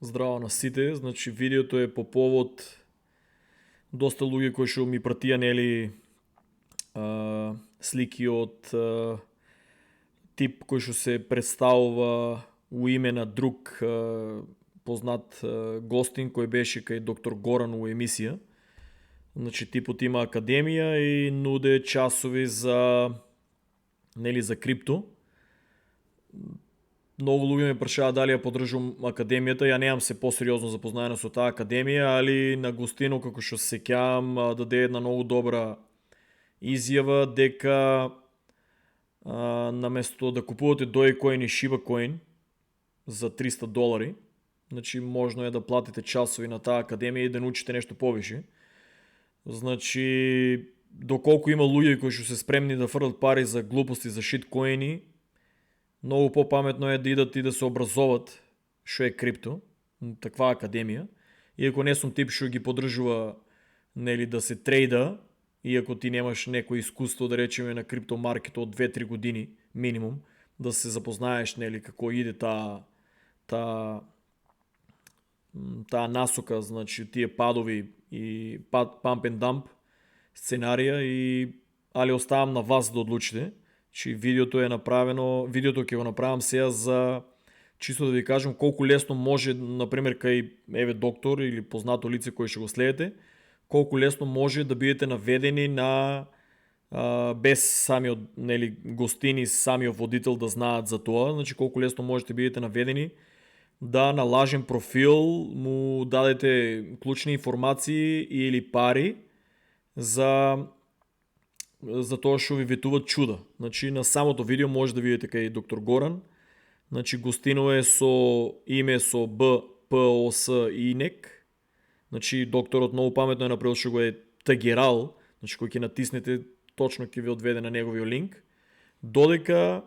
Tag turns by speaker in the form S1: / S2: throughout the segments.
S1: Здраво на сите, значи видеото е по повод доста луѓе кои што ми пратија слики од тип кој што се представува у име на друг познат гостин кој беше кај доктор Горан у емисија. Значи типот има академија и нуде часови за за крипто. Многу луѓе ме прашаат дали ја поддржувам академијата, ја немам се посериозно запознаено со таа академија, али на гостино како што се сеќавам даде една многу добра изјава дека наместо да купувате Dogecoin и Shiba Coin за $300, значи можно е да платите часови на таа академија и да научите нешто повише. Значи, доколку има луѓе кои што се спремни да фрлат пари за глупости, за шиткоини, многу по-паметно е да идат и да се образоват што е крипто, таква академија. Иако не сум тип што ги поддржува да се трейда, иако ти немаш некој искуство да речеме на крипто маркето од 2-3 години минимум, да се запознаеш како иде таа насока, значи тие падови и pump and dump сценарија, али оставам на вас да одлучите. Че видеото е направено, видеото ќе го направам сега за чисто да ви кажам колку лесно може, например кај доктор или познато лице кој ќе го следите, колку лесно може да бидете наведени на без самиот гостини, самиот водител да знаат за тоа, значи колку лесно можете да бидете наведени да на лажен профил му дадете клучни информации или пари за тоа што ви ветуват чуда. Значи на самото видео може да видите кај доктор Горан. Значи гостино е со име со Б, П, О, С, Инек. Значи докторот многу паметно е направил што го е тагирал, значи кој ќе натиснете точно ќе ви одведе на неговиот линк. Додека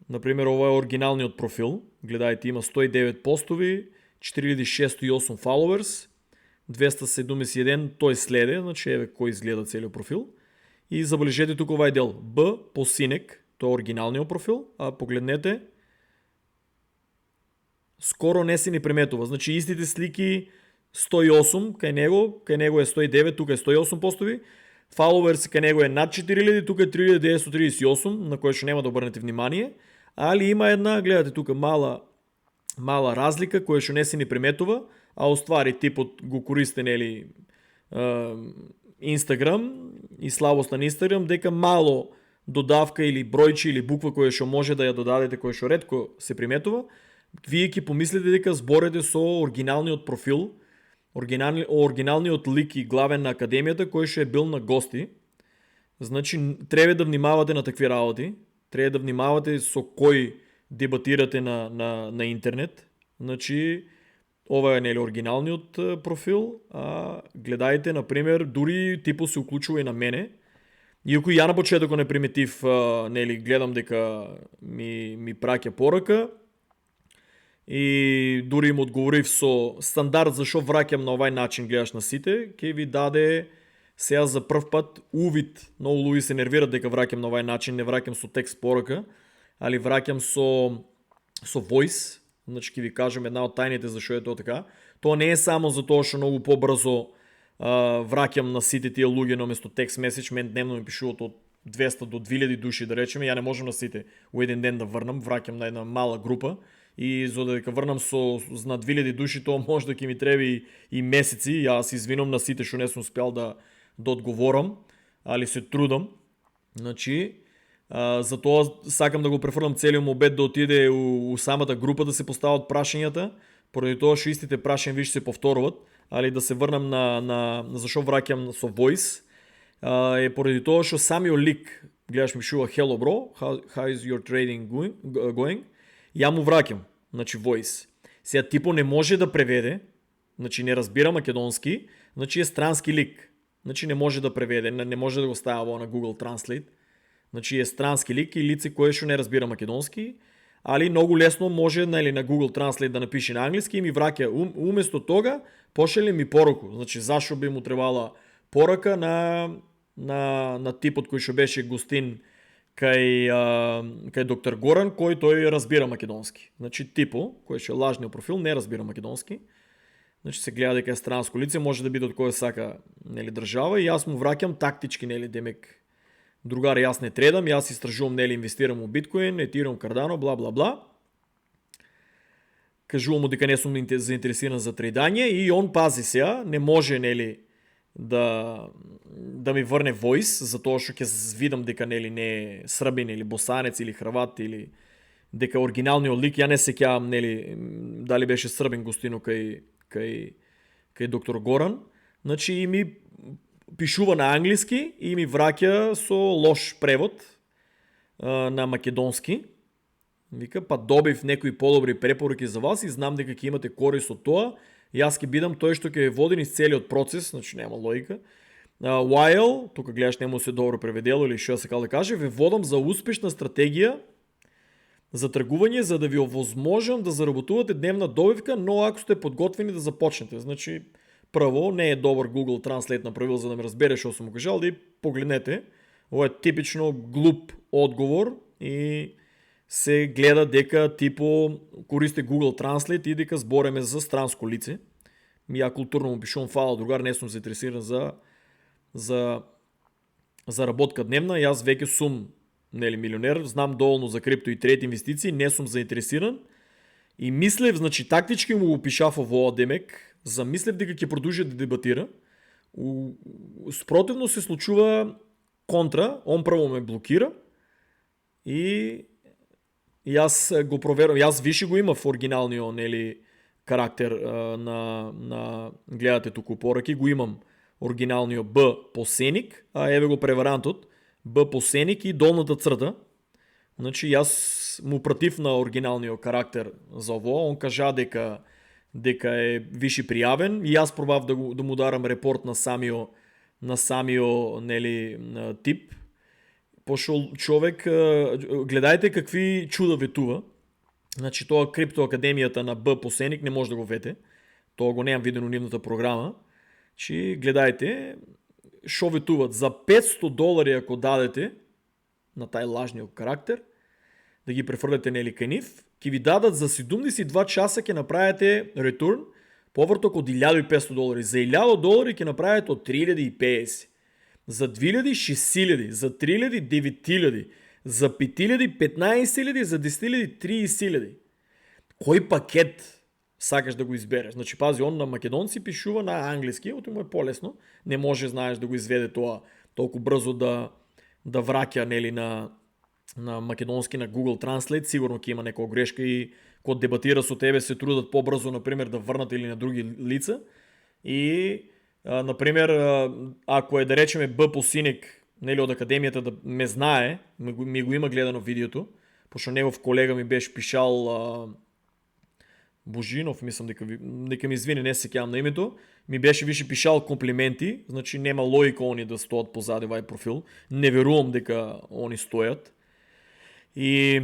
S1: например ова е оригиналниот профил. Гледајте, има 109 постови, 4608 followers, 271 тој следе, значи кој изгледа целиот профил. И забележете тука овај дел. Б по синек, тоа е оригиналниот профил, а погледнете, скоро не се ни приметува. Значи истите слики 108 кај него е 109, тука е 108 постови. Followers кај него е над 4000, тука е 3938, на кој што нема да обрнете внимание. Али има една, гледате тука, мала разлика која што не се ни приметува, а уствари типот го користи Инстаграм и слабост на Инстаграм, дека мало додавка или бројче или буква која што може да ја додадете, која што ретко се приметува, вие ќе помислите дека зборете со оригиналниот профил, оригиналниот лик и главен на академијата кој што е бил на гости. Значи треба да внимавате на такви работи, треба да внимавате со кој дебатирате на интернет. Значи ова е оригиналниот профил, а гледајте, например, дури типо се уклучува и на мене. Иако ја на почетокот не приметив, гледам дека ми праќа порака и дури им одговорив со стандард зашо враќам на овај начин гледаш на сите, ќе ви даде сега за прв пат увид. Многу луѓе се нервират дека враќам на овај начин, не враќам со текст порака, али враќам со voice. Значи ќе ви кажам една од тајните зашо е тоа така. Тоа не е само за тоа што многу побрзо враќам на сите тие луѓе наместо текст меседж. Мен дневно ми пишуваат од 200 до 2000 души, да речеме, ја не можам на сите у еден ден да врнам, враќам на една мала група и за да врнам со на 2000 души, тоа може да ќе ми треби и месеци. Јас извинувам на сите што не сум успеал да одговорам, али се трудам. Значи затоа сакам да го префрлам целиот мобет да отиде у самата група да се постават прашањата, поради тоа што истите прашања више се повторуваат, али да се врнам на зашо враќам со voice, е поради тоа што самиот лик, гледаш ми пишува hello bro, how is your trading going? Ја му враќам, значи voice. Сега типо не може да преведе, значи не разбира македонски, значи е странски лик. Значи не може да преведе, не може да го ставя на Google Translate. Значи е странски лик и лице кое што не разбира македонски, али многу лесно може на Google Translate да напише на англиски и ми враќа уместо тога пошеле ми пораку. Значи зашо би му требала порака на типот кој што беше гостин кај доктор Горан, кој тој разбира македонски. Значи типо, кој ше лажниот профил, не разбира македонски. Значи се гледа дека е странско лице, може да биде од која сака, нели, држава, и јас му враќам тактички, нели, демек другари, јас не тредам, јас истражувам, нели, инвестирам у биткоин, етирам Cardano, бла бла бла. Кажувам му дека не сум заинтересиран за трейдање и он пази сега, не може, нели, да ми врне voice, затоа што ќе видам дека, нели, не е србин или босанец или хрват или дека оригиналниот лик, ја не сеќавам, нели, дали беше србин гостино кај доктор Горан. Значи и ми пишува на англиски и ми враќа со лош превод на македонски. Вика, па добив некои подобри препоруки за вас и знам дека ќе имате корист од тоа. Јас ќе бидам тој што ќе води низ целиот процес, значи нема логика. While, тука гледаш, нема се добро преведело или што се каде да каже, ве водам за успешна стратегија за тргување, за да ви овозможам да заработувате дневна добивка, но ако сте подготвени да започнете. Значи, прво, не е добар Google Translate направил за да ме разбере што сум му кажал, да и погледнете. Ова е типично глуп одговор и се гледа дека типо користи Google Translate и дека збореме за странско лице. Ја културно му пишувам, фала другар, не сум заинтересиран за работка дневна, јас веќе сум, нели, милионер, знам доволно за крипто и трейд инвестиции, не сум заинтересиран и мислев, значи тактички му го пишав ово демек, замислев дека ќе продолжи да дебатира. Спротивно се случува контра, он прво ме блокира и јас го проверувам, јас више го имав оригиналниот, нели, карактер на гледате туку пораки, го имам оригиналниот Б посеник, а еве го преварантот Б посеник и долната црта. Значи јас му пратив на оригиналниот карактер за ово, он кажа дека е више пријавен и јас пробав да му дарам репорт на самио нели тип. Пошол човек, гледајте какви чуда ветува. Значи тоа криптоакадемијата на Б посеник не може да го вете. Тоа го немам видено нивната програма. Чи гледајте шо ветуват за $500 ако дадете на тај лажниот карактер, да ги префрлете, нели, кај нив, ќе ви дадат за 72 часа ќе направите ретурн поврток од $1,500. За $1,000 ќе направите од 3,50. За 2,000 6,000, за 3,000 9,000, за 5,000 15,000, за 10,000 30,000. Кој пакет сакаш да го избереш? Значи пази, он на македонци пишува на англиски, ото му е полесно. Не може, знаеш, да го изведе тоа толку брзо да враќа, нели, на македонски на Google Translate. Сигурно ќе има некоја грешка и кога дебатира со тебе се трудат побрзо, например, да врнат или на други лица. И например, ако е, да речеме, Б посиник, нели, од академијата да ме знае, ми го има гледано видеото, пошто негов колега ми беше пишал Божинов, мислам дека ми извини, не се сеќавам на името, ми беше више пишал комплименти, значи нема логика они да стоат позади вај профил, не верувам дека они стојат. И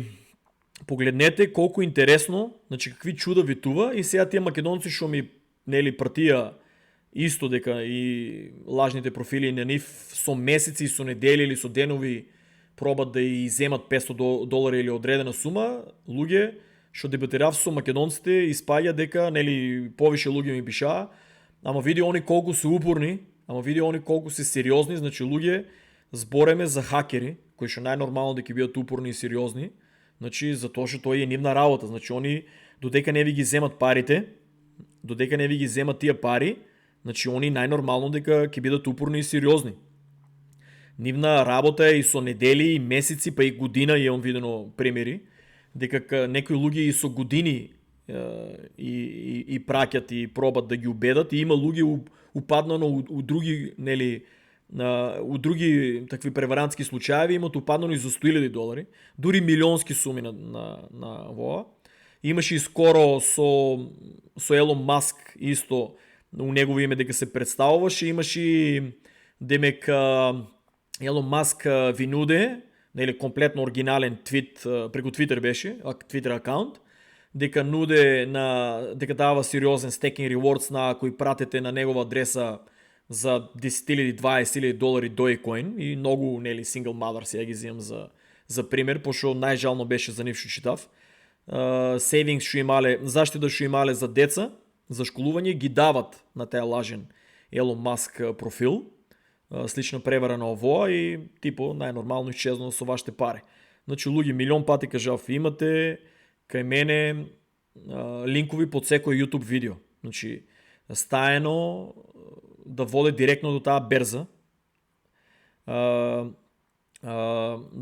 S1: погледнете колку интересно, значи какви чуда ветува и сега тие македонци што ми, нели, пратија исто дека и лажните профили на нив со месеци, со недели или со денови пробат да и земат $500 или одредена сума, луѓе што дебатирав со македонците испаѓа дека, нели, повише луѓе ми пишаа, ама види они колку се упорни, ама види они колку се сериозни, значи луѓе збореме за хакери, кои што најнормално дека бидат упорни и сериозни, значи затоа што тоа е нивна работа, значи они додека не ви ги земат парите, додека не ви ги земат тие пари, значи они најнормално дека ќе бидат упорни и сериозни. Нивна работа е и со недели, и месеци, па и година, имам видено примери, дека некои луѓе и со години и праќат и пробат да ги убедат, и има луѓе упаднано у други, нели, у други такви преварантски случаи имат упаднано и за $100,000, дури милионски суми на ова. Имаше и скоро со Елон Маск исто, у негово име дека се представуваше, имаше демек Елон Маск винуде, нели, комплетно оригинален твит, преку Твитер беше, Твитер акаунт, дека нуде дека дава сериозен стекинг ревордс на кои пратете на негова адреса за $10,000 $20,000 Dogecoin и многу, нели, single mother, сега ги земам за пример, пошто најжално беше за нив што читав. Savings што имале, заштита што имале за деца, за школување, ги дават на тај лажен Елон Маск профил, слична превара на овоа и типо најнормално исчезнало со вашите пари. Значи луѓе милион пати кажав, имате кај мене линкови под секој YouTube видео. Значи стаено да води директно до таа берза. Да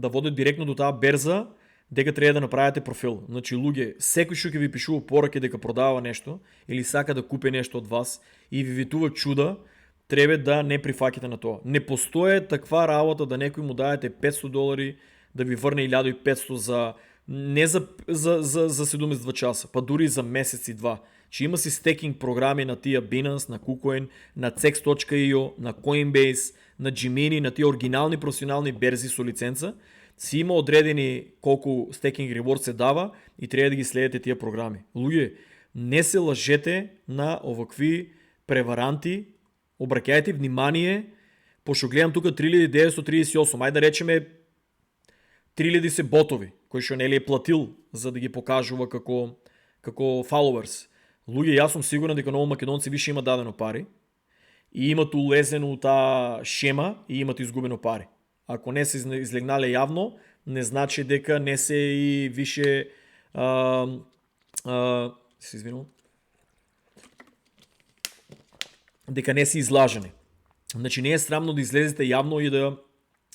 S1: води директно до таа берза дека треба да направите профил. Значи луѓе, секој што ќе ви пишува пораки дека продава нешто или сака да купи нешто од вас и ви витува чуда, треба да не прифаќате на тоа. Не постои таква работа да некој му даете $500 да ви врне 1500 за не за 72 часа, па дури за месец и два. Че има си стекинг програми на тия Binance, на KuCoin, на Cex.io, на Coinbase, на Gemini, на тия оригинални професионални берзи со лиценца. Си има одредени колку стекинг реворд се дава и трябва да ги следите тия програми. Луѓе, не се лажете на овакви преваранти, обраќајте внимание, пошто гледам тука 3938, ајде да речеме 3000 се ботови, кои што нели е платил за да ги покажува како followers. Луѓе, јас сум сигурен дека многу македонци више има дадено пари и имат улезено у таа шема и имат изгубено пари. Ако не се излегнале јавно, не значи дека не се и више се извинувам. Дека не се излажени. Значи не е срамно да излезете јавно и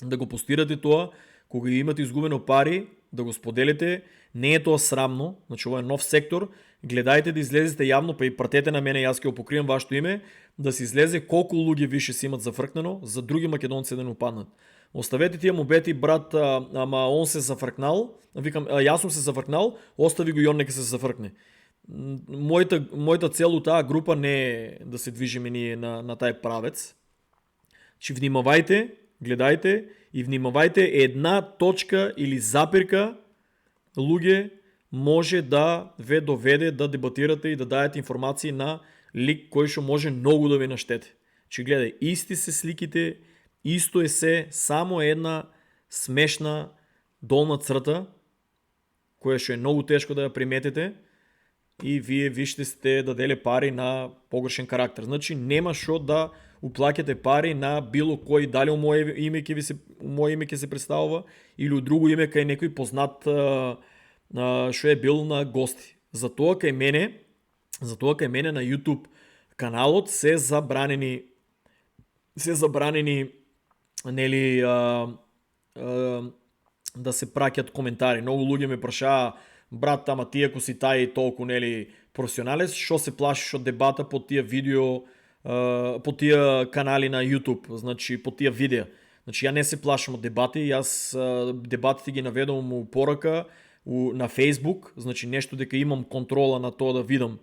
S1: да го постирате тоа, кога имате изгубено пари, да го споделите. Не е тоа срамно, значи ова е нов сектор. Гледајте да излезете јавно, па и пратете на мене, јас ќе го покрием вашето име, да се излезе колку луѓе више си имат зафркнано, за други македонци да не упаднат. Оставете тия мобети, брат, ама он се зафркнал, викам, јас сум се зафркнал, остави го и он нека се зафркне. Мојата цел у таа група не е да се движиме ние на тај правец. Че внимавајте, гледајте и внимавајте, една точка или запирка, луѓе, може да ве доведе да дебатирате и да дајете информации на лик кој што може многу да ви наштете. Че гледај, исти се сликите, исто е се, само една смешна долна црта, која што е многу тешко да ја приметите и вие виште сте даделе пари на погрешен карактер. Значи нема шо да уплаќате пари на било кој, дали у моје име ќе се представува или у друго име кај некој познат што е бил на гости. Затоа кај мене на YouTube каналот се забранени нели да се праќат коментари. Многу луѓе ме прашаа, брат, ама ти ако си тај толку нели професионалец, што се плашиш од дебата по тие видео, по тие канали на YouTube, значи по тие видеа. Значи ја не се плашам од дебати, јас дебатите ги наведувам у порака на Facebook, значи нешто дека имам контрола на тоа да видам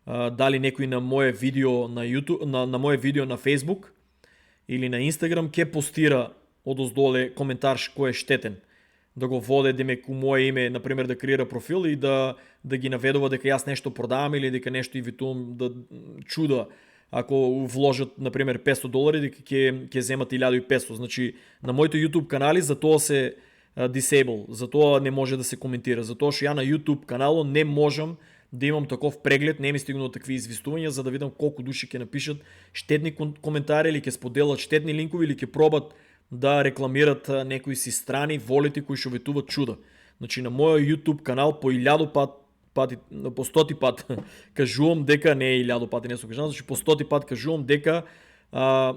S1: дали некој на моје видео на YouTube, на моје видео на Facebook или на Instagram ќе постира одоздоле коментар кој е штетен. Да го воде демек у моје име, например, да креира профил и да ги наведува дека јас нешто продавам или дека нешто инвитувам да чуда ако вложат, например, $500, дека ќе земат 1500. Значи, на моите YouTube канали за тоа се disable, за тоа не може да се коментира. Затоа што ја на YouTube каналот не можам да имам таков преглед, не ми стигнало такви известувања за да видам колку души ќе напишат штетни коментари или ќе споделат штетни линкови или ќе пробат да рекламират некои си страни, волети кои што ветуват чуда. Значи на мојот YouTube канал по 1000 пати, по 100 пат кажувам дека не е 1000 пати, не сум кажал, значи по 100 пат кажувам дека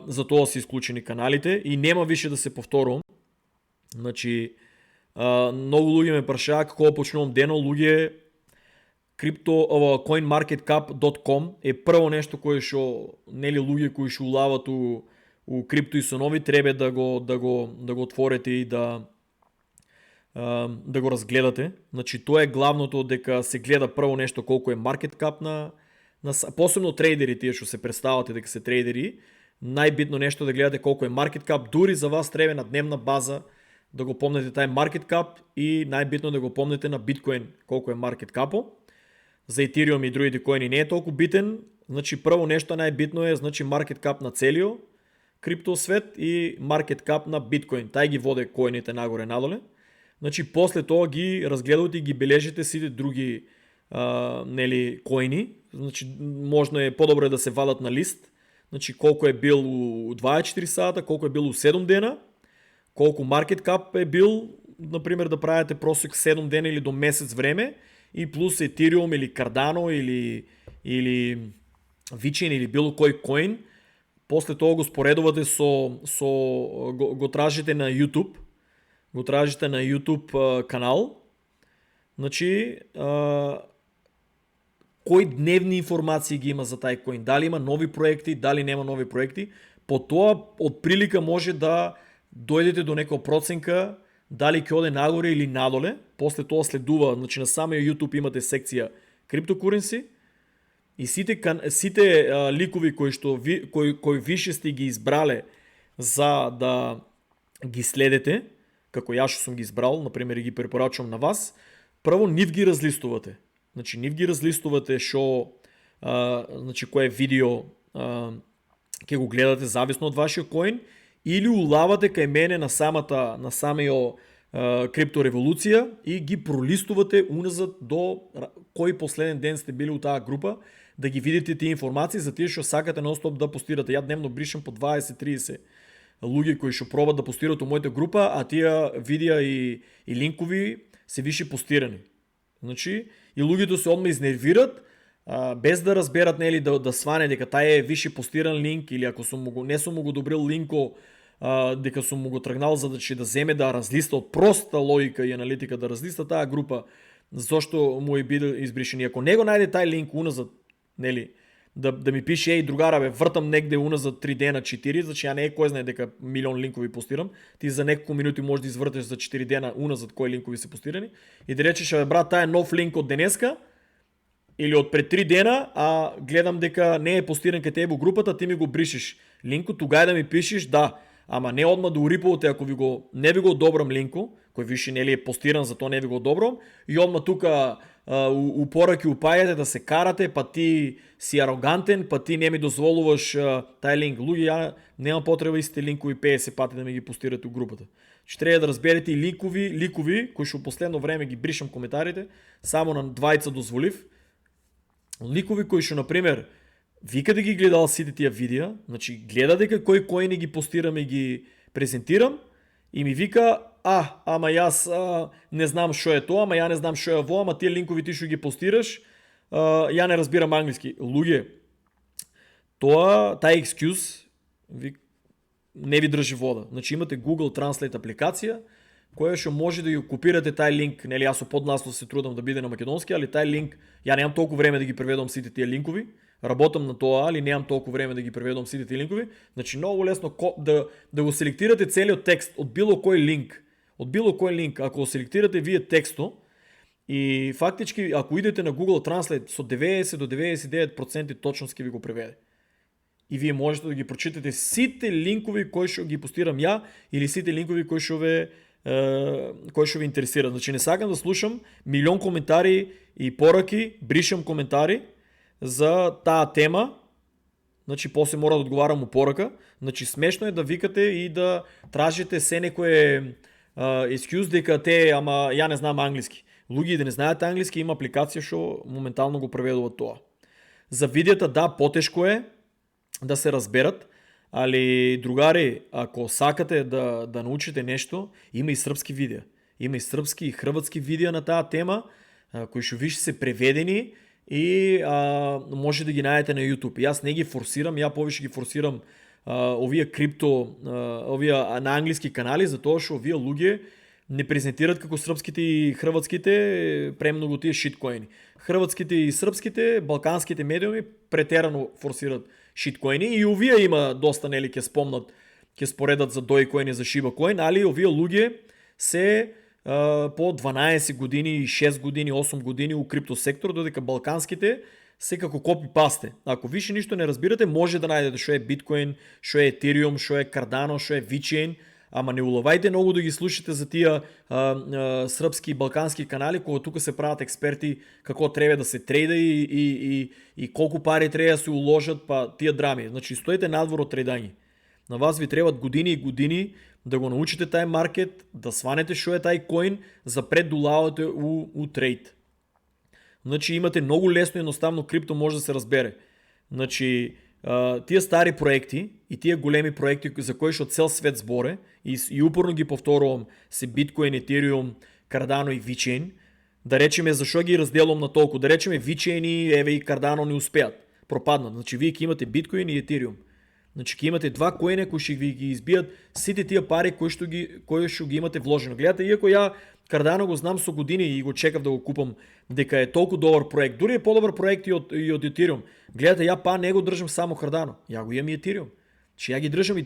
S1: за тоа се исклучени каналите и нема више да се повторувам. Значи многу луѓе ме прашаа како почнувам дено, луѓе, CoinMarketCap.com е прво нешто кое што нели луѓе кои што улават у крипто и сонови треба да го отворите и да го разгледате. Значи тоа е главното, дека се гледа прво нешто колку е market cap на посебно трейдери, тие што се представате дека се трейдери, најбитно нешто да гледате колку е market cap, дури за вас треба на дневна база да го помнете тај market cap и најбитно да го помнете на биткоин колку е market cap-о. За Ethereum и другите коини не е толку битен, значи прво нешто најбитно е значи market cap на целиот крипто свет и market cap на биткоин. Тај ги воде коините нагоре надоле. Значи после това ги разгледате и ги бележите сите други нели, коини. Значи можно е по-добре да се вадат на лист. Значи колко е бил у 24 сата, колко е бил у 7 дена, колко market cap е бил, например да правите просек 7 дена или до месец време и плюс Ethereum или Cardano или Vichain или било кой коин. После това го споредувате го тражите на YouTube. Го тражите на YouTube канал. Значи кои дневни информации ги има за taj коин. Дали има нови проекти, дали няма нови проекти. По това от прилика може да дойдете до някаква проценка дали ќе оде нагоре или надоле. После това следува, значи на самия YouTube имате секция криптокуренси и сите ликови кои више сте ги избрале за да ги следете, како ја што сум ги избрал, например и ги препорачувам на вас, прво нив ги разлистувате. Значи нив ги разлистувате значи кое видео ќе го гледате зависно од вашиот коин или улавате кај мене на самиот криптореволуција и ги пролистувате уназад до кој последен ден сте били у таа група, да ги видите тие информации за тие што сакате нон-стоп да постирате. Ја дневно бришам по 20-30 луѓе кои што пробат да постират у мојата група, а тие видеа и линкови се више постирани. Значи, и луѓето се одма изнервират, без да разберат нели да сване дека тај е више постиран линк или ако не сум му го добрил линко, дека сум му го тргнал за да земе да разлиста од проста логика и аналитика да разлиста таа група, зашто му е биде избришен. И ако не го најде тај линк уназад, нели, да ми пише еј другара бе, вртам негде уназад 3 дена 4, значи ја не е кој знае дека милион линкови постирам. Ти за неколку минути можеш да извртеш за 4 дена уназад кои линкови се постирани и да речеш бе брат, таа е нов линк од денеска или од пред 3 дена, а гледам дека не е постиран кај тебе во групата, ти ми го бришеш линко, тугај да ми пишеш да, ама не одма да урипувате ако не ви го одобрам линко, кој више нели е постиран, затоа не ви го одобрам, и одма тука упораки упајате да се карате, па ти си арогантен, па ти не ми дозволуваш тај линк. Луѓе, ја нема потреба истите линкови 50 пати да ми ги постирате у групата. Ще треба да разберете и ликови, кои што последно време ги бришам коментарите, само на двајца дозволив. Ликови кои што, например, вика да ги гледал сите тие видеа, значи гледа дека кој не ги постирам и ги презентирам, и ми вика, ама јас не знам што е тоа, ама ја не знам што е во, ама тие линкови ти што ги постираш, ја не разбирам англиски. Луѓе, тај екскюз не ви држи вода. Значи имате Google Translate апликација, која што може да ја копирате тај линк, нели јас со поднаслов се трудам да биде на македонски, али тај линк, ја немам толку време да ги преведам сите тие линкови, работам на тоа, али немам толку време да ги преведам сите тие линкови, значи многу лесно да го селектирате целиот текст од било кој линк, ако го селектирате вие тексто, и фактички ако идете на Google Translate со 90 до 99% точност ќе ви го преведе. И вие можете да ги прочитате сите линкови кои што ги постирам ја или сите линкови кои што ви интересираат. Значи не сакам да слушам милион коментари и пораки, бришам коментари за таа тема. Значи после мора да одговарам у порака. Значи смешно е да викате и да тражите се некое excuse дека ама ја не знам англиски. Луѓе да не знаат англиски, има апликација што моментално го преведува тоа. За видеата да, потешко е да се разберат, али другари, ако сакате да научите нешто, има и српски видеа. Има и српски и хрватски видеа на таа тема, кои што више се преведени и може да ги најдете на YouTube. Јас не ги форсирам, ја повише ги форсирам овие на англиски канали, затоа што овие луѓе не презентират како српските и хрватските премногу тие шиткоини. Хрватските и српските, балканските медиуми претерано форсират шиткоини и овие има доста, нели, ќе споредат за Dogecoin и за Shiba Coin, али овие луѓе се по 12 години, 6 години, 8 години у криптосектор, додека балканските се како копи-пасте. Ако више ништо не разбирате, може да најдете што е Bitcoin, што е Ethereum, што е Cardano, што е Vichain, ама не улавајте многу да ги слушате за тие српски и балкански канали, кога тука се прават експерти како треба да се трейда и колку пари треба да се уложат, па тие драми. Значи стоите надвор од трейдање. На вас ви трябват години и години да го научите taj маркет, да сванете шо е taj коин, за пред долавате у трейд. Значи имате много лесно и едноставно крипто може да се разбере. Значи тия стари проекти и тия големи проекти, за кои ще от цел свет зборе, и упорно ги повторувам, се биткоин, етериум, кардано и вичейн, да речеме защо ги разделам на толкова, да речеме вичейн и еве и кардано не успеят, пропаднат. Значи вие ки имате биткоин и етериум. Значи ки имате два коина, кои ще ви ги избият сите тия пари, кои ще ги имате вложено. Гледате, иако я Кардано го знам со години и го чекав да го купам, дека е толкова добър проект. Дори е по-добър проект и от Ethereum. Гледате, я па не го дръжам само Кардано. Я го имам и Ethereum. Че я ги дръжам и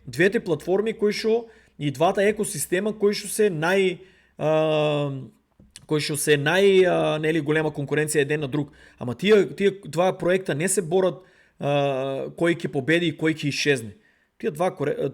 S1: двете платформи, кои шо, и двата екосистема, кои шо се нели голема конкуренция един на друг. Ама тия два проекта не се борят кой ќе победи и кой ќе изчезне. Тия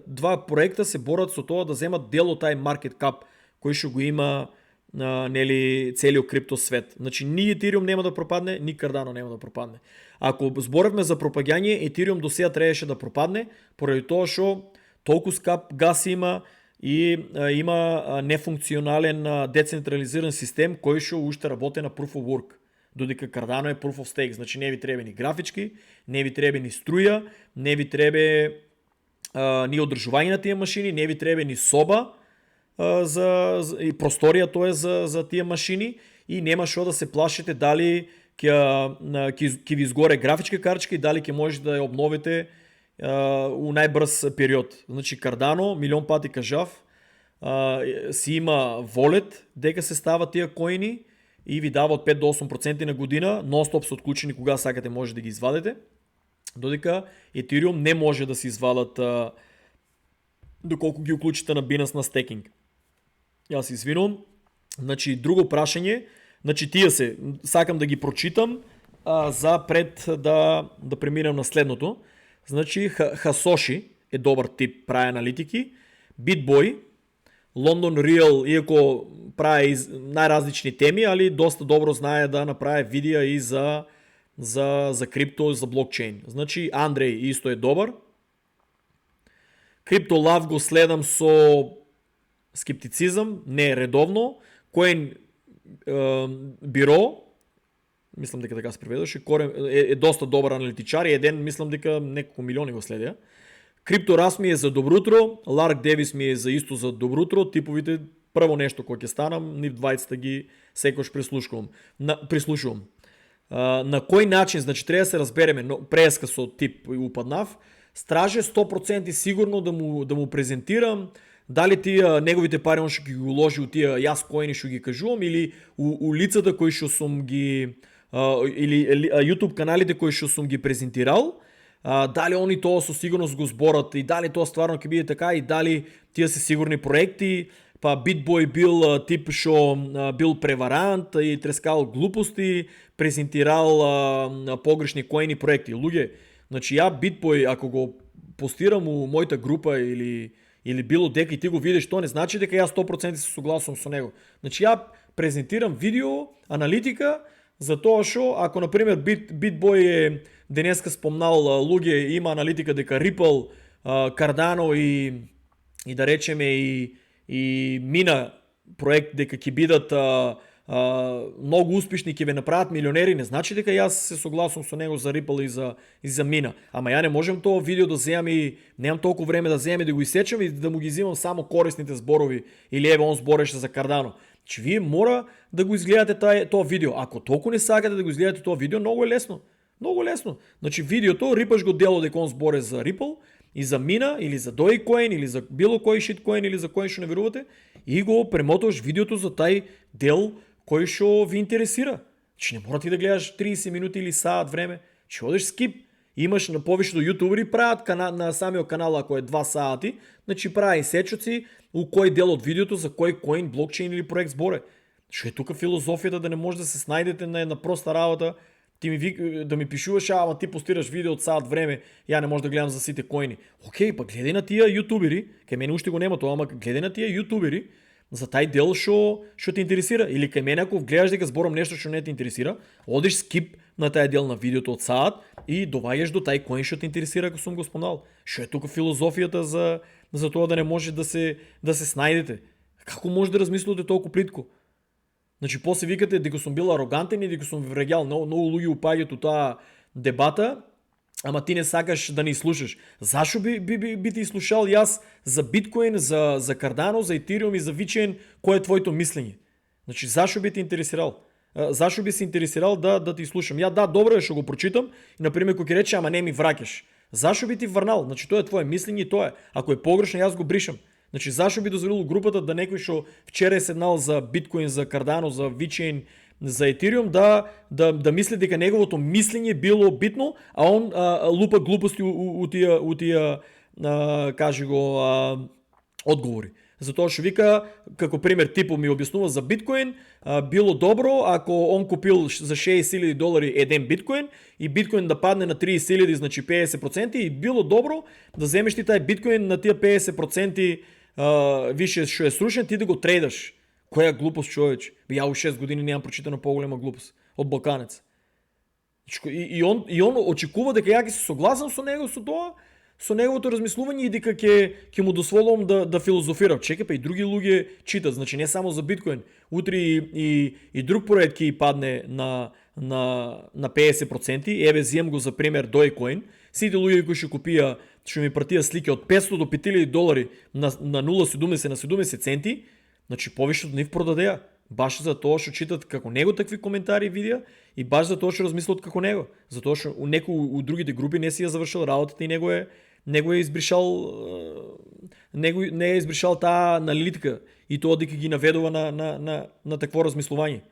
S1: два проекта се борят со тоа да вземат дел од тај market cap, кој што го има нели целиот крипто свет. Значи ни Ethereum нема да пропадне, ни Cardano нема да пропадне. Ако зборевме за пропагање, Ethereum до сега требаше да пропадне, поради тоа што толку скап газ има и има нефункционален децентрализиран систем кој што уште работи на Proof of Work. Додека Cardano е Proof of Stake, значи не ви треба ни графички, не ви треба ни струја, не ви треба ни одржување на тие машини, не ви треба ни соба и просторија тоа за тие машини и нема што да се плашите дали ќе ви изгоре графичка картичка и дали ќе можете да ја обновите у најбрз период. Значи Cardano, милион пати кажав, си има волет дека се става тия коини и ви дава от 5 до 8% на година, нон-стоп са отключени кога сакате може да ги извадите, додека Ethereum не може да се извадат доколку ги уклучите на Binance на стекинг. Јас извинувам. Значи друго прашање, значи тие се, сакам да ги прочитам за пред да преминем на следното. Значи Хасоши е добар тип, прави аналитики, BitBoy, London Real, иако прави најразлични теми, али доста добро знае да направи видеа и за крипто, за блокчейн. Значи Андреј исто е добар. CryptoLove го следам со скептицизам, не редовно. Coin Biro, мислам дека така се преведеше, е доста добар аналитичар и еден мислам дека неколку милиони го следеа. CryptoRas ми е за добрутро, Lark Davis ми е за исто за добрутро, типовите прво нешто кој ќе станам, нив двајцата ги секош прислушувам. На кој начин, значи треба да се разбереме, но преска со тип упаднав, страже 100% сигурно да му презентирам дали тие неговите пари он што ги уложи у тие јас коини што ги кажувам или у лицата кои што сум ги или YouTube каналите кои што сум ги презентирал, дали они тоа со сигурност го зборат и дали тоа стварно ќе биде така и дали тие се сигурни проекти, па BitBoy бил тип што бил преварант и трескал глупости, презентирал погрешни коини проекти. Луѓе, значи ја BitBoy ако го постирам у мојата група или било дека и ти го видиш, тоа не значи дека ја 100% се согласувам со него. Значи ја презентирам видео, аналитика, за тоа што ако на пример BitBoy е денеска спомнал луѓе има аналитика дека Ripple, Cardano и да речеме и Mina проект дека ќе бидат многу успешни, ќе ве направат милионери, не значи дека јас се согласувам со него за Ripple и за Mina. Ама ја не можем тоа видео да земам и немам толку време да земам и да го исечам и да му ги взимам само корисните зборови или еве он збореше за Cardano. Че вие мора да го изгледате тоа видео. Ако толку не сакате да го изгледате тоа видео, многу е лесно. Многу лесно. Значи видеото рипаш го дело дека он зборе за Ripple и за Mina или за Dogecoin или за било кој shitcoin или за кој што не верувате и го премоташ видеото за тај дел кој што ви интересира. Че не мора ти да гледаш 30 минути или саат време. Че одиш скип. Имаш на повеќето јутубери прават на самиот канал ако е 2 сати, значи прави сечоци у кој дел од видеото за кој коин, блокчейн или проект зборе. Што е тука филозофијата да не може да се снајдете на една проста работа, да ми пишуваш, ама ти постираш видео од саат време, ја не може да гледам за сите коини. Океј, па гледај на тие јутубери, кај мене уште го нема тоа, ама гледај на тие јутубери, За тај дел што те интересира. Или кај мене ако гледаш дека зборам нешто што не те интересира, одиш скип на тај дел на видеото од саат и доваѓаш до тај коин што те интересира ако сум го спомнал. Што е тука филозофијата за тоа да не може да се снајдете? Како може да размислувате толку плитко? Значи после викате дека сум бил арогантен и дека сум вреѓал, многу луѓе упаѓаат у таа дебата, ама ти не сакаш да ни слушаш. Зашо би ти слушал јас за биткоин, за Cardano, за Ethereum и за VeChain, кој е твоето мислење? Значи зашо би ти интересирал? Зашо би се интересирал да ти слушам? Ја да, добро е што го прочитам и на пример кој ќе рече ама не ми враќаш. Зашо би ти врнал? Значи тоа е твое мислење и тоа е. Ако е погрешно јас го бришам. Значи зашо би дозволил групата да некој што вчера е седнал за биткоин, за Cardano, за VeChain, за Ethereum да мисли дека неговото мислење било битно, а он лупа глупости у тие кажи го одговори. Затоа што вика, како пример типо ми објаснува за биткоин, било добро ако он купил за $60,000 еден биткоин и биткоин да падне на 30,000, значи 50%, и било добро да земеш ти тај биткоин на тие 50% више што е срушен, ти да го трейдаш. Која глупост, човече? Ја у 6 години немам прочитано поголема глупост од Балканец. И он очекува дека ја ќе се согласам со него, со тоа, со неговото размислување и дека ќе му дозволувам да филозофира. Чекај, па и други луѓе читат, значи не само за биткоин. Утре и друг проект ќе падне на 50%. Еве земам го за пример Dogecoin. Сите луѓе кои што купија, што ми пратија слики од $500 до $5,000 на 0,70 на 70 центи, значи повеќе од нив продадеа. Баш за тоа што читат како него такви коментари и видеа и баш за тоа што размислат како него. Затоа што некој у другите групи не си ја завршил работата и него е избришал не е избришал таа аналитика и тоа дека ги наведува на такво размислување.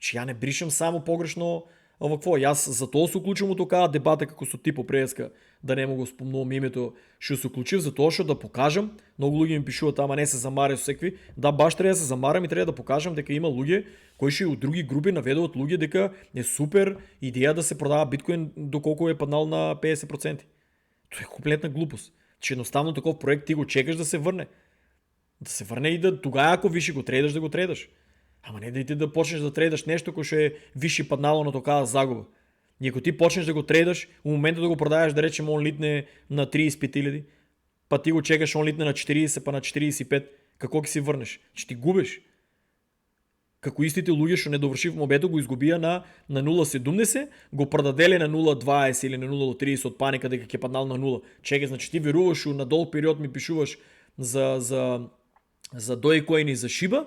S1: Че ја не бришам само погрешно овакво. Јас за тоа се уклучувам у токаа дебата како со Типо преска, да не му го спомнувам името, што се уклучив за тоа што да покажам. Многу луѓе ми пишуваат ама не се замаре со секви. Да, баш треба да се замарам и треба да покажам дека има луѓе кои што и у други групи наведуваат луѓе дека е супер идеја да се продава биткоин доколку е паднал на 50%. Тоа е комплетна глупост. Че едноставно таков проект ти го чекаш да се врне. Да се врне и да тогава ако виши го трейдаш, да го трейдаш. Ама не да ти да почнеш да трейдаш нешто кој што е виши паднало на токаа загуба. И ако ти почнеш да го трейдаш, у моментот да го продаваш, да речеме, он литне на 35,000, па ти го чекаш, он литне на 40, па на 45, како ќе си врнеш? Че ти губиш. Како истите луѓе што не довршив мобето го изгубија на 0,70, го продаделе на 0,20 или на 0,30 од паника дека ќе паднал на 0. Чекай, значи ти веруваш на долг период ми пишуваш за Dogecoin и за Shiba,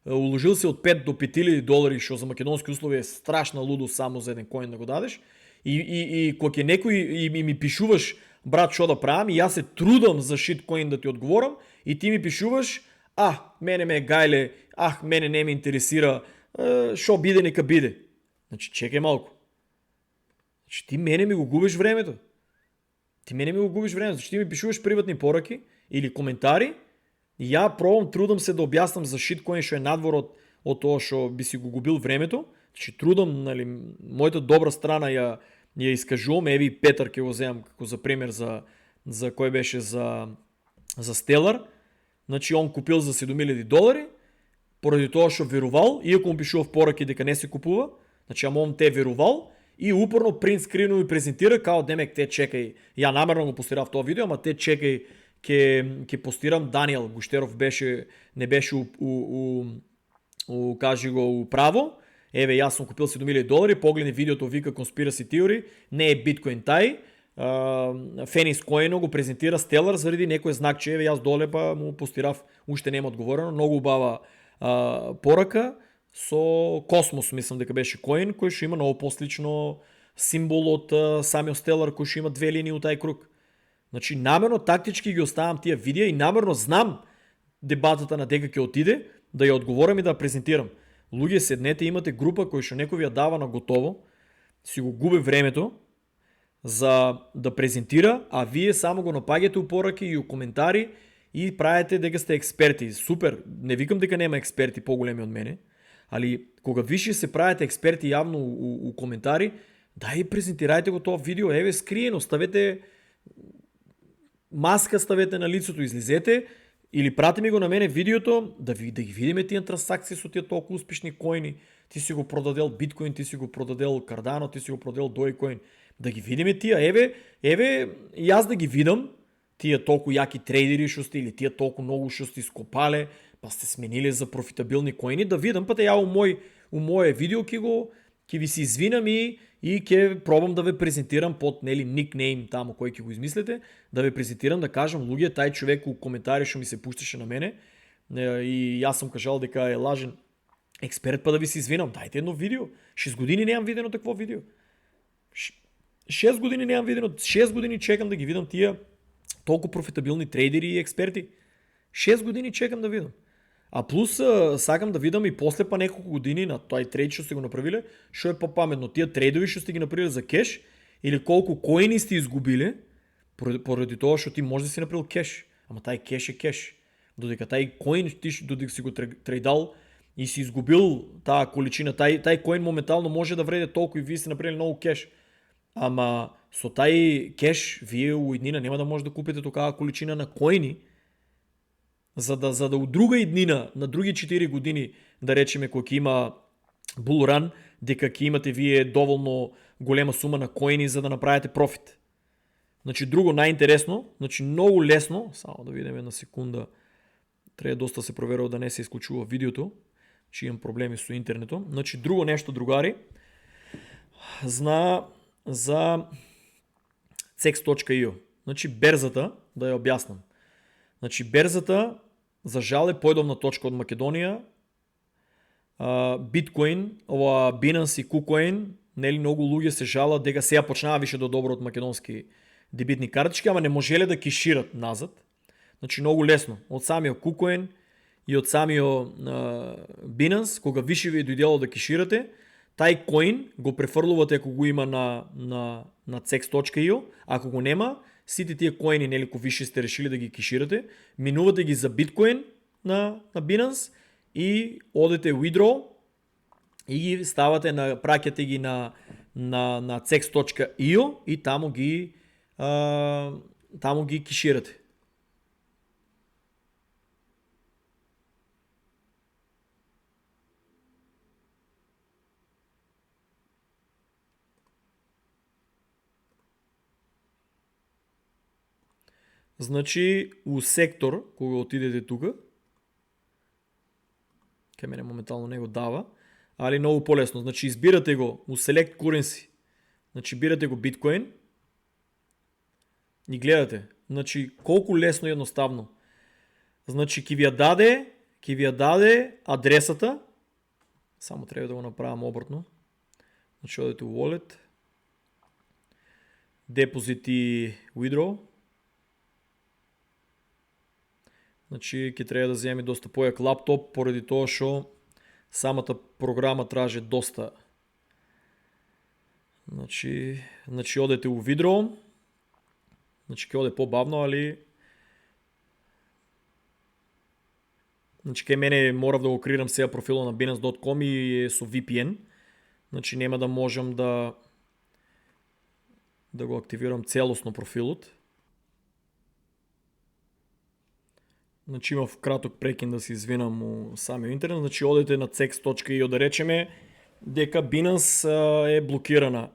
S1: уложил се од 5 до $5,000, што за македонски услови е страшна лудост само за еден коин да го дадеш. И кога ќе некој и ми пишуваш, брат, што да правам, и јас се трудам за шиткоин да ти одговорам, и ти ми пишуваш, мене ме е гајле, мене не ме интересира, што биде нека биде. Значи, чекај малку. Значи, ти мене ми го губиш времето. Значи, ти ми пишуваш приватни пораки или коментари, и ја пробам, трудам се да објаснам за шиткоин што е надвор од тоа што би си го губил времето. Значи, трудам, нали, мојата добра страна ја искажувам. Еви Петар ќе го земам како за пример за кој беше за Stellar. Значи, он купил за $7,000, поради тоа што верувал, иако му пишував пораки дека не се купува, значи, ама он те верувал и упорно принт скрину ми презентира као демек те чекај. Ја намерно го постирав тоа видео, ама те чекај, ќе постирам. Даниел Гуштеров не беше кажи го право. Еве, јас сум купил $7,000, погледни видеото, вика Conspiracy Theory, не е биткоин тај. Фенис Коино го презентира Stellar заради некој знак, че еве јас доле па му постирав, уште нема одговорено, многу убава порака со Космос, мислам дека беше коин, кој што има многу послично символ од самиот Stellar, кој што има две линии у тај круг. Значи, намерно тактички ги оставам тие видеа и намерно знам дебатата на дека ќе отиде, да ја одговорам и да ја презентирам. Луѓе, седнете, имате група кој што некој ви ја дава на готово, си го губи времето за да презентира, а вие само го напаѓате у пораки и у коментари и правите дека сте експерти. Супер, не викам дека нема експерти поголеми од мене, али кога виши се правите експерти јавно у коментари, дај презентирајте го тоа видео, еве скриено, ставете маска, ставете на лицето, излизете Или прати ми го на мене видеото, да ги видиме тия транзакции со тия толкова успешни коини. Ти си го продадел биткоин, ти си го продадел кардано, ти си го продадел доикоин. Да ги видиме тия, еве, и аз да ги видам, тия толкова яки трейдери шусти или тия толкова много шусти скопале, па сте сменили за профитабилни коини, да видам, пъте я у мое видео ки ви се извинам и ке пробвам да ве презентирам под никнейм тамо, кой ки го измислите, да ве презентирам, да кажам, луѓе, тај човек у коментари што ми се пушташе на мене и аз съм кажал дека е лажен експерт, па да ви се извинам, дайте едно видео. 6 години нямам видено такво видео. 6 години нямам видено, 6 години чекам да ги видам тия толкова профитабилни трейдери и експерти. 6 години чекам да видам. А плюс сакам да видам и после па неколко години на тој трейд што сте го направиле, што е по-паметно, тия трейдови што сте ги направили за кеш или колку коини сте изгубили поради тоа што ти може да си направил кеш. Ама тај кеш е кеш. Додека тај коин додека си го трейдал и си изгубил таа количина, тај коин моментално може да вреде толку и вие сте направили много кеш. Ама со тај кеш вие у иднина нема да може да купите токава количина на коини, за да у друга иднина, на други 4 години, да речеме, кој ќе има булран, дека ќе имате вие доволно голема сума на коини за да направите профит. Значи друго најинтересно, значи многу лесно, само да видиме на секунда, треба доста се проверува да не се исклучува видеото, че имам проблеми со интернетот. Значи друго нешто, другари, за cex.io. Значи берзата, да ја објаснам. Значи берзата, за жал е појдовна точка од Македонија. Биткоин, ова Binance и KuCoin, нели многу луѓе се жалат дека сега почнава више да добро од македонски дебитни картички, ама не можеле да кешират назад. Значи многу лесно. Од самиот KuCoin и од самиот Binance, кога више ви дојдело да кеширате, тај коин го префрлувате ако го има на cex.io, ако го нема, сите тие коини, нели, кои више сте решили да ги кеширате, минувате ги за биткоин на Binance и одете withdraw и ги ставате праќате ги на cex.io и таму ги кеширате. Значи, у сектор, кога отидете тука, кај мене моментално не го дава, али многу полесно. Значи, избирате го у Select Currency. Значи, бирате го биткоин и гледате. Значи, колку лесно и едноставно. Значи, ќе ви ја даде адресата. Само треба да го направам обратно. Значи, одете у Wallet, Deposit и Withdraw. Значи, ќе треба да земе доста појак лаптоп, поради тоа што самата програма траже доста. Значи одете у Withdraw. Значи, ќе оде побавно, али значи, кај мене морав да го креирам сега профилот на Binance.com и е со VPN. Значи, нема да можам да го активирам целосно профилот. Значи имав краток прекин да се извинам у самиот интернет. Значи одете на cex.io, да речеме дека Binance е блокирана.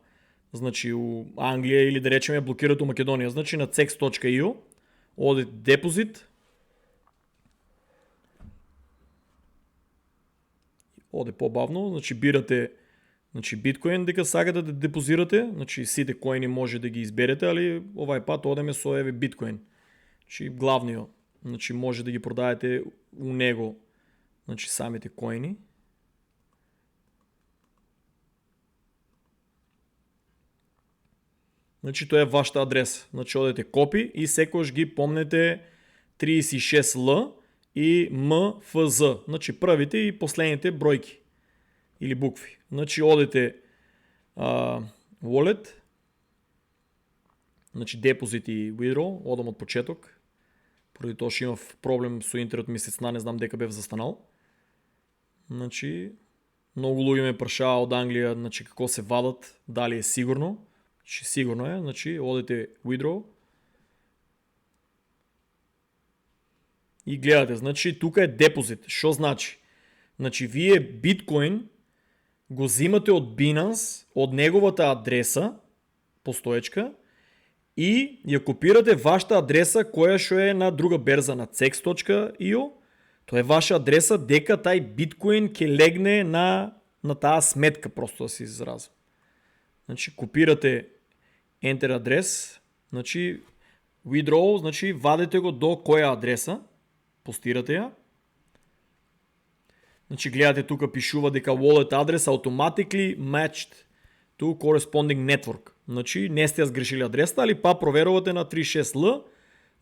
S1: Значи у Англија или да речеме блокират у Македонија. Значи на cex.io одете депозит. Оде побавно, значи бирате биткоин дека сакате да депозирате, значи сите коини може да ги изберете, али овај пат одеме со еве биткоин. Значи главниот. Значи може да ги продадете у него, значи самите коини. Значи тоа е вашата адреса. Значи одете копи и секојаш ги помнете 36L и MFZ. Значи првите и последните бројки или букви. Значи одете Wallet, значи Deposit и Withdraw, одам од почеток. Поради тоа што имав проблем со интернет месецна, не знам дека бев застанал. Значи, многу луѓе ме прашаа од Англија, значи како се вадат, дали е сигурно. Значи сигурно е, значи одете Withdraw. и гледате. Значи тук е депозит. Що значи? Значи вие биткоин го взимате от Binance, от неговата адреса, постоечка, и я копирате вашата адреса, коя ще е на друга берза, на cex.io. То е ваша адреса, дека taj биткоин ке легне на тази сметка, просто да се изразя. Значи копирате Enter адрес, значи withdraw, значи вадите го до коя адреса, постирате я. Значи гледате тук пишува дека wallet address automatically matched to corresponding network. Значи не сте сгрешили адреса, али па проверувате на 36L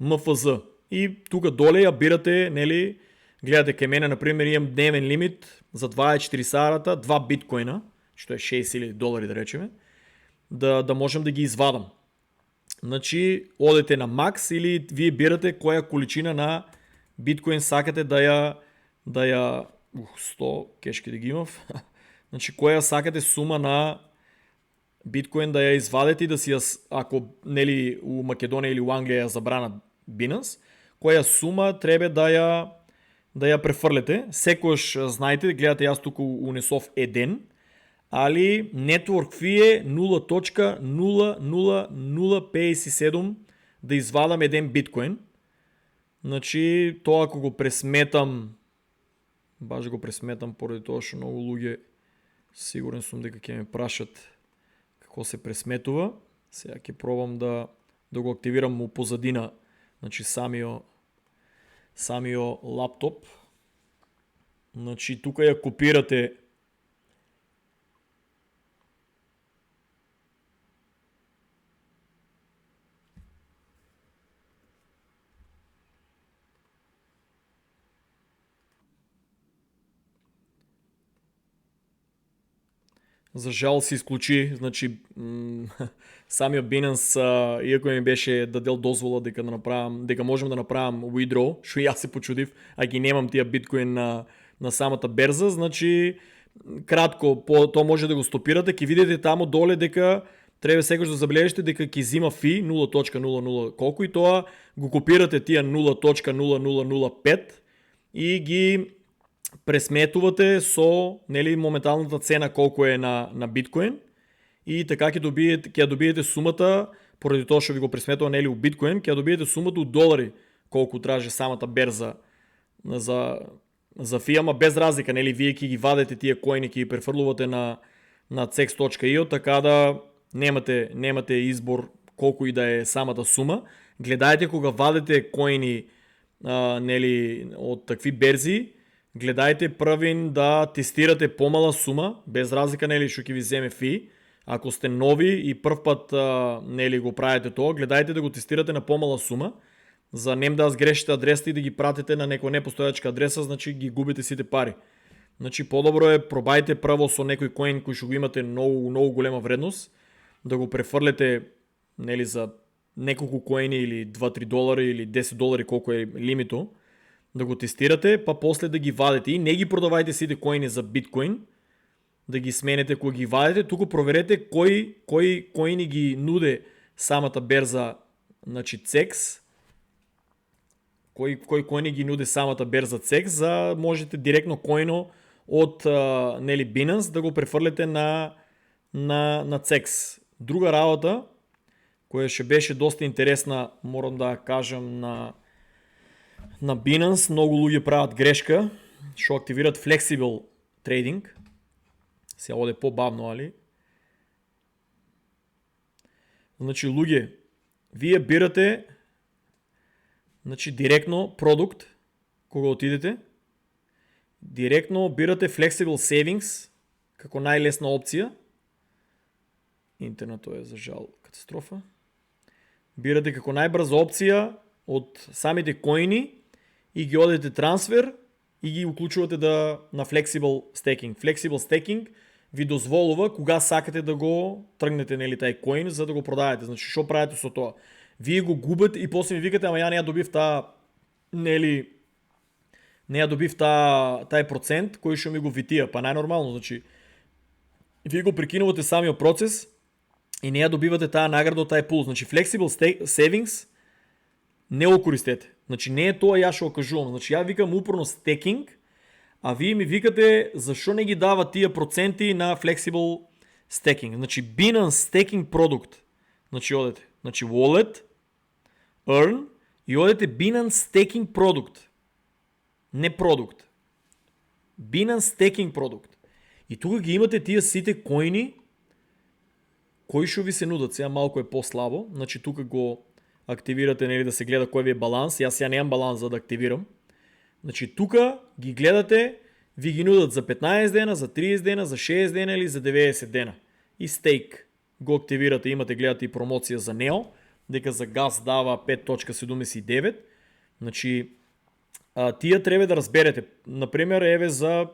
S1: MFZ. И тук доле я бирате, нели, гледате към мене, например, имам дневен лимит за 24 сарата, 2 биткоина, що е $6000 да речеме, да можем да ги извадам. Значи, одете на Max или вие бирате коя количина на биткоин сакате да я 100 кешки да ги имав. Значи, коя сакате сума на биткоин да я извадете и да си я, ако нели у Македония или у Англия я забрана Binance, коя сума трябва да я префърлете. Секојаш знаете, гледате, аз тук унесов еден, али network fee е 0.00057 да извадам един биткоин. Значи, то ако го пресметам, баш го пресметам поради това, що много луѓе сигурен сум дека ќе ме прашат какво се пресметува. Сега ќе пробам да го активирам у позадина, значи самио лаптоп. Значи тук я копирате За жал се изключи, значи самия Binance, иако ми беше дадел дозвола дека можем да направим withdraw, шо и аз се почудив, а ги немам тия биткоин на самата берза, значи кратко, то може да го стопирате, ки видите тамо доле дека треба секој да забележите дека ќе взима фи 0.00 колко и тоа го копирате тия 0.0005 и ги пресметувате со нели моменталната цена колко е на биткоин и така ќе добиете сумата, поради тоа што ви го пресметува нели у биткоин, ќе добиете сумата у долари колку тражи самата берза за фи, ама без разлика, нели вие ќе ги вадете тие коини, ќе ги префрлувате на cex.io, така да немате избор колку и да е самата сума. Гледајте кога вадите коини нели од такви берзи, гледајте првин да тестирате помала сума, без разлика нели што ќе ви земе фи. Ако сте нови и прв пат нели го правите тоа, гледајте да го тестирате на помала сума, за нем да сгрешите адресата и да ги пратите на некоја непостојачка адреса, значи ги губите сите пари. Значи подобро е пробајте прво со некој коин кој што го имате многу голема вредност, да го префрлете нели за неколку коини или $2-3 или $10 колку е лимито, да го тестирате, па после да ги вадите и не ги продавајте сите коини за биткоин, да ги сменете кога ги вадите, туку проверете кои коини ги нуде самата берза, значи CEX, кои коини ги нуде самата берза CEX, за можете директно коино од нели Binance да го префрлете на CEX. Друга работа, која ще беше доста интересна, морам да кажам на Binance, многу луѓе прават грешка, што активират Flexible Trading. Сега оде по-бавно, али? Значи, луѓе, вие бирате директно продукт, кога отидете, директно бирате Flexible Savings, како најлесна опција. Интернетот е за жал катастрофа. Бирате како најбрза опција од самите коини и ги одете трансфер и ги уклучувате на Flexible Staking. Flexible Staking ви дозволува кога сакате да го тргнете нели тај коин за да го продадете. Значи што правите со тоа? Вие го губите и после ми викате, ама ја не ја добив тај процент кој што ми го витија. Па најнормално, значи вие го прекинувате самиот процес и не ја добивате таа награда од тај пул. Значи Flexible Savings не го користете. Значи не е тоа ја што кажувам. Значи ја викам упорно стекинг, а вие ми викате зашо не ги дава тие проценти на flexible stacking. Значи Binance stacking продукт. Значи одете. Значи wallet, earn и одете Binance stacking продукт. Не продукт. Binance stacking продукт. И тука ги имате тие сите коини кои што ви се нудат. Сега малко е по-слабо. Значи тука го активирате, нели, да се гледа кој ви е баланс. Јас сега немам баланс за да активирам. Значи тука ги гледате, ви ги нудат за 15 дена, за 30 дена, за 6 дена или за 90 дена. И стейк го активирате, имате, гледате и промоција за NEO, дека за газ дава 5.79. Значи тие треба да разберете. Например, еве за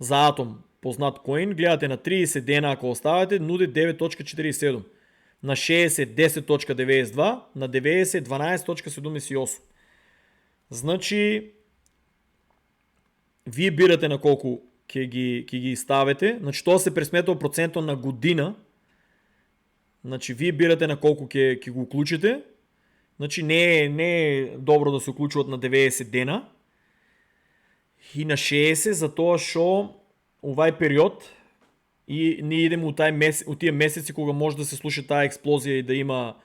S1: Atom, познат коин, гледате на 30 дена ако оставате, нуди 9.47. На 60 10.92, на 90 12.78. Значи вие бирате на колку ќе ги ставите. Значи тоа се пресметува процентот на година. Значи вие бирате на колку ќе го уклучите. Значи не е добро да се уклучуват на 90 дена и на 60, за тоа што овај период и ние идеме у тие месеци кога може да се слуша таа експлозија и да има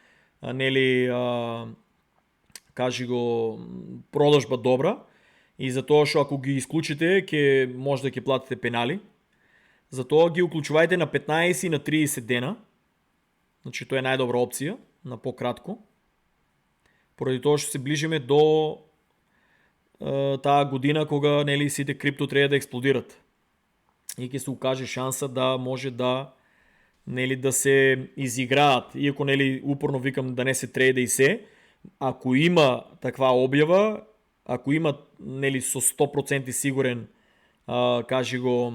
S1: нели кажи го продажба добра. И за тоа што ако ги исклучите, ќе може да ќе платите пенали. Затоа ги уклучувајте на 15 и на 30 дена. Значи тоа е најдобра опција, на пократко. Поради тоа што се ближиме до таа година кога нели сите крипто треба да експлодират. И ќе се укаже шанса да може да нели да се изиграат. Иако нели упорно викам да не се трейда и се, ако има таква објава, ако има нели со 100% сигурен кажи го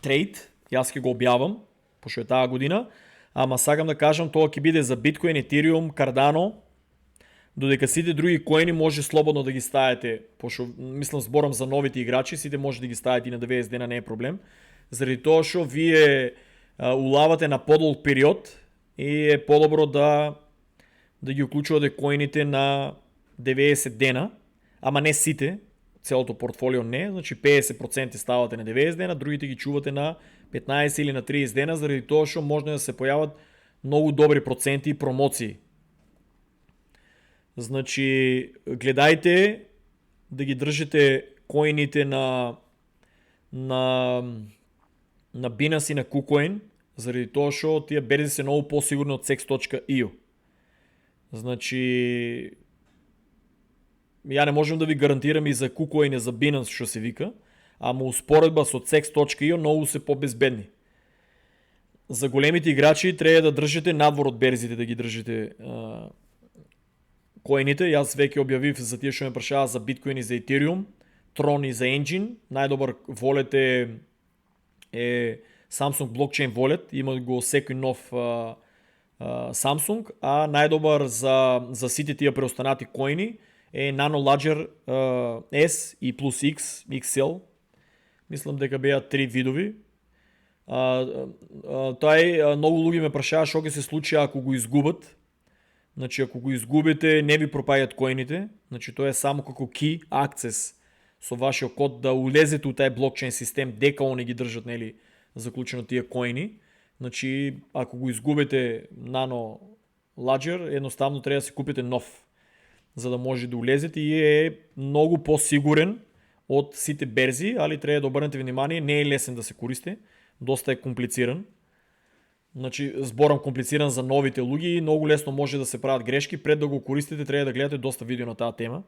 S1: трейд, јас ќе го објавам пошто е таа година, ама сакам да кажам тоа ќе биде за Bitcoin, Ethereum, Cardano, додека сите други коини може слободно да ги ставите, пошто мислам зборам за новите играчи, сите може да ги ставите и на 90 дена, не е проблем. Заради тоа што вие улавате на подолг период и е подобро да ги уклучувате коините на 90 дена, ама не сите, целото портфолио не, значи 50% ставате на 90 дена, другите ги чувате на 15 или на 30 дена, заради тоа што може да се појават многу добри проценти и промоции. Значи, гледајте да ги држите коините на Binance и на KuCoin, заради тоа што тие берзи се многу посигурни од sex.io. Значи, ја не можем да ви гарантирам и за KuCoin и за Binance што се вика, ама успоредба со sex.io многу се побезбедни. За големите играчи треба да држите надвор од берзите, да ги држите коините. Јас веќе објавив за тие што ме прашаа за Bitcoin и за Ethereum, Tron и за Engine. Најдобар волет е Samsung Blockchain Wallet, има го секој нов Samsung, а најдобар за сите тие преостанати коини е Nano Ledger S и плюс X, XL. Мислам дека беа три видови. Тај многу луѓе ме прашаа што ќе се случи ако го изгубат. Значи ако го изгубите, не ви пропаѓаат коините. Значи тоа е само како key access со вашиот код да улезете у тај блокчейн систем дека они ги држат нели заклучено тие коини. Значи ако го изгубите Nano Ledger, едноставно треба да се купите нов за да може да улезете и е многу посигурен од сите берзи, али треба да обрнете внимание, не е лесен да се користи, доста е комплициран. Значи, зборам комплициран за новите луѓе и многу лесно може да се прават грешки. Пред да го користите, треба да гледате доста видео на таа тема.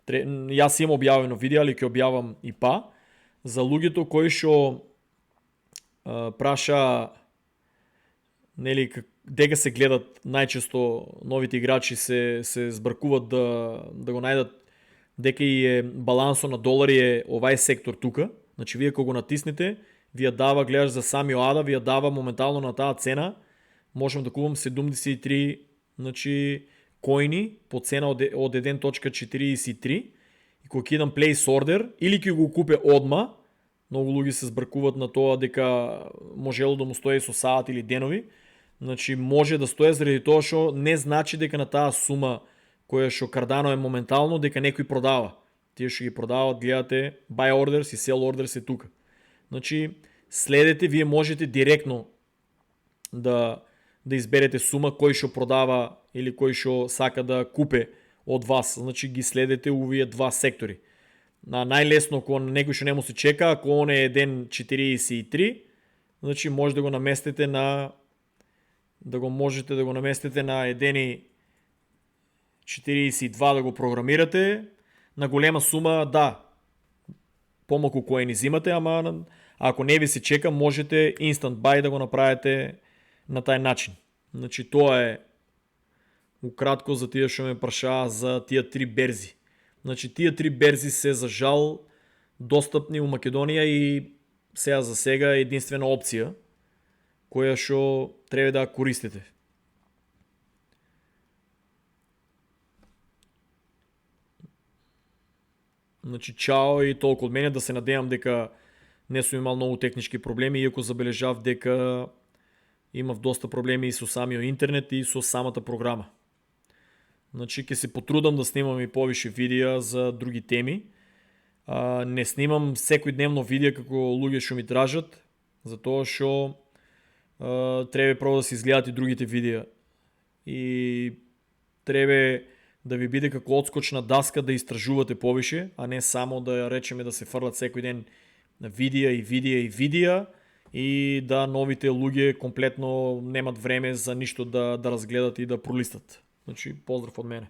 S1: Јас имам објавено видео, али ќе објавам и па. За луѓето кои што праша нели дека се гледат најчесто новите играчи се збркуват да го најдат дека и е балансо на долари е овај сектор тука. Значи вие кога го натиснете, вие дава, гледаш за сами ОАДа, вие дава моментално на таа цена, можам да купам 73 значи, коини по цена од 1.43 и кога кидам place order или ќе го купе одма, многу луѓе се збркуваат на тоа дека можело да му стои со саат или денови, значи може да стои заради тоа што не значи дека на таа сума која што Cardano е моментално дека некој продава. Тие што ги продават, гледате buy orders и sell orders е тука. Значи, следете, вие можете директно да изберете сума кој што продава или кој што сака да купе од вас. Значи, ги следете овие два сектори. Најлесно, ако некој што не му се чека, ако он е 1.43, значи може да го наместите на можете да го наместите на 1.42 да го програмирате. На голема сума, да, помалку коини взимате, ама ако не ви се чека, можете instant buy да го направите на тај начин. Значи, тоа е укратко за тие што ме прашаа за тие три берзи. Значи, тие три берзи се за жал достапни у Македонија и за сега е единствена опција која што треба да користите. Значи, чао и толку од мене, да се надевам дека не сум имал многу технички проблеми, иако забележав дека имав доста проблеми и со самиот интернет и со самата програма. Значи, ќе се потрудам да снимам и повише видеа за други теми. Не снимам секојдневно видеа како луѓе што ми тражат, затоа што треба прво да се изгледат и другите видеа. И треба да ви биде како одскочна даска да истражувате повише, а не само да речеме да се фрлат секој ден видеа и да новите луѓе комплетно немат време за ништо да разгледат и да пролистат. Значи, поздрав од мене.